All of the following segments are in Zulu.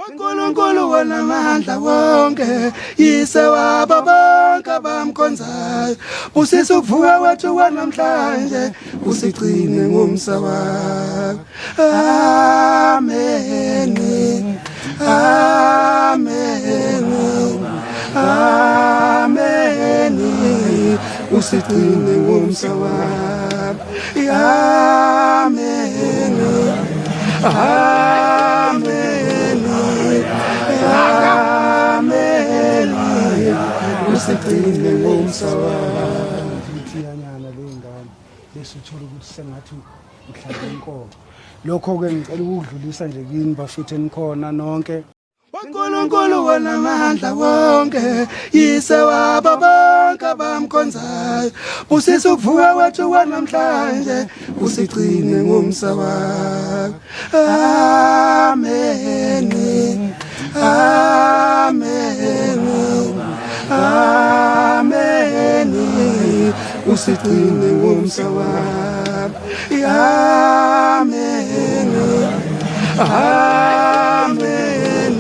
uNkulunkulu wonamandla wonke, yise wabo bonke abamkhonzayo, busisa ukuvuka kwethu kwanamhlanje, usigcine ngomsa wakho. Amen, amen, amen, usigcine ngomsa wakho. Amen, amen, amen, usigcine ngomsa wakho. Ithiyanyana ley'ngane bese uthola ukuthi sengathi uhlaba inkomo. Lokho-ke ngicela ukudlulisa nje kini bafethu enikhona nonke. uNkulunkulu wonamandla wonke, yise wabo bonke abamkhonzayo, busisa ukuvuka kwethu kwanamhlanje, usigcine ngomsa wakho. Amen, amen, amen, usigcine ngomsa wakho. Amen, amen,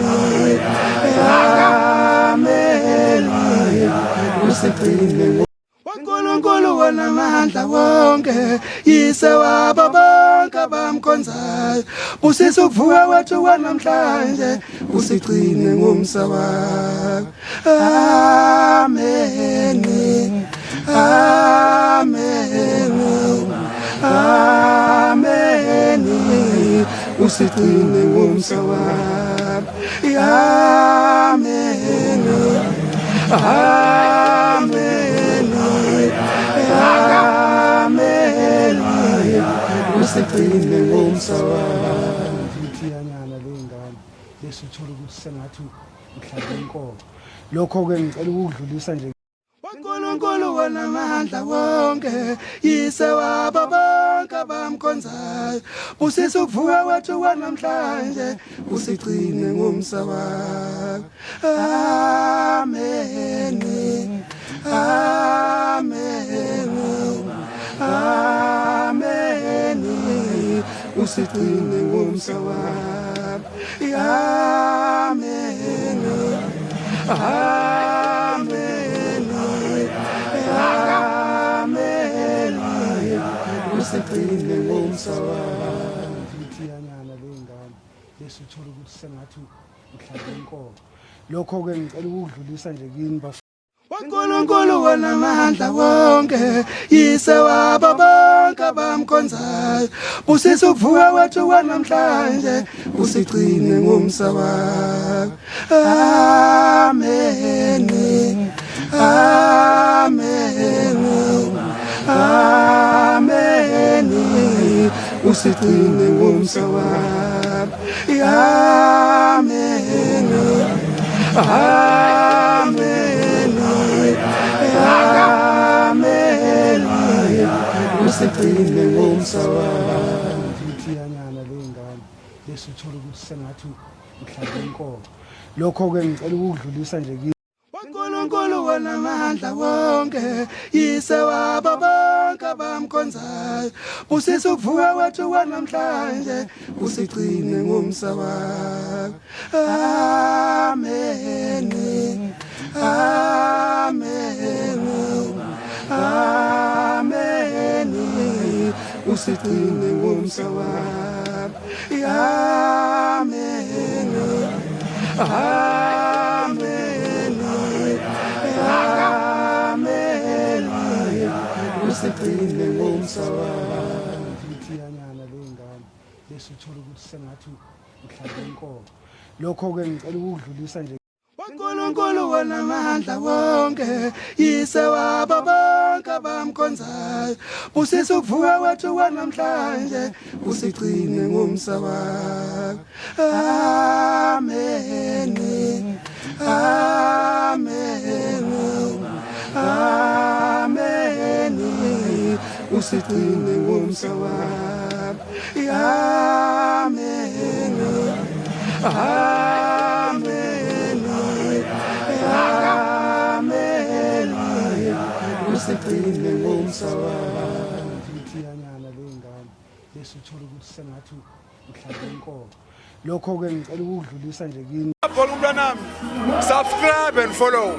amen, usigcine. uNkulunkulu wonamandla wonke, yise wabo bonke abamkhonzayo, busisa ukuvuka kwethu kwanamhlanje, usigcine ngomsa wakho. Amen, amen, amen, usigcine ngomsa wakho. Amen, amen, amen, usigcine ngomsa wakho. Ithiyanyana ley'ngane bese uthola ukuthi sengathi uhlaba inkomo. Lokho-ke ngicela ukudlulisa nje. uNkulunkulu wonamandla wonke, yise wabo bonke abamkhonzayo, busisa ukuvuka kwethu kwanamhlanje, usigcine ngomsa wakho. Amen, amen, amen, usigcine ngomsa wakho. Amen, amen, amen, usigcine ngomsa wakho. Ithiyanyana ley'ngane bese uthola ukuthi sengathi uhlaba inkomo. Lokho-ke ngicela ukudlulisa nje kini bafethu. uNkulunkulu wonamandla wonke, yise wabo bonke abamkhonzayo, busisa ukuvuka kwethu kwanamhlanje, usigcine ngomsa wakho. Amen, amen, amen, usigcine ngomsa wakho. Amen, amen, amen, usigcine ngomsa wakho. Ithiyanyana ley'ngane bese uthola ukuthi sengathi uhlaba inkomo. Lokho-ke ngicela ukudlulisa nje kini. uNkulunkulu wonamandla wonke, yise wabo bonke abamkhonzayo, busisa ukuvuka kwethu kwanamhlanje, usigcine ngomsa wakho. Amen, amen, amen, usigcine ngomsa wakho. Amen, amen, amen, usigcine ngomsa wakho. Ithiyanyana ley'ngane bese uthola ukuthi sengathi uhlaba inkomo. Lokho-ke ngicela ukudlulisa nje. uNkulunkulu wonamandla wonke, yise wabo bonke abamkhonzayo, busisa ukuvuka kwethu kwanamhlanje, usigcine ngomsa wakho. Amen, amen, amen, usigcine ngomsa wakho. Amen, amen, amen, usigcine ngomsa wakho. Ithiyanyana ley'ngane bese uthola ukuthi sengathi uhlaba inkomo. Lokho-ke ngicela ukudlulisa nje kini. Bhola umntanami, subscribe and follow.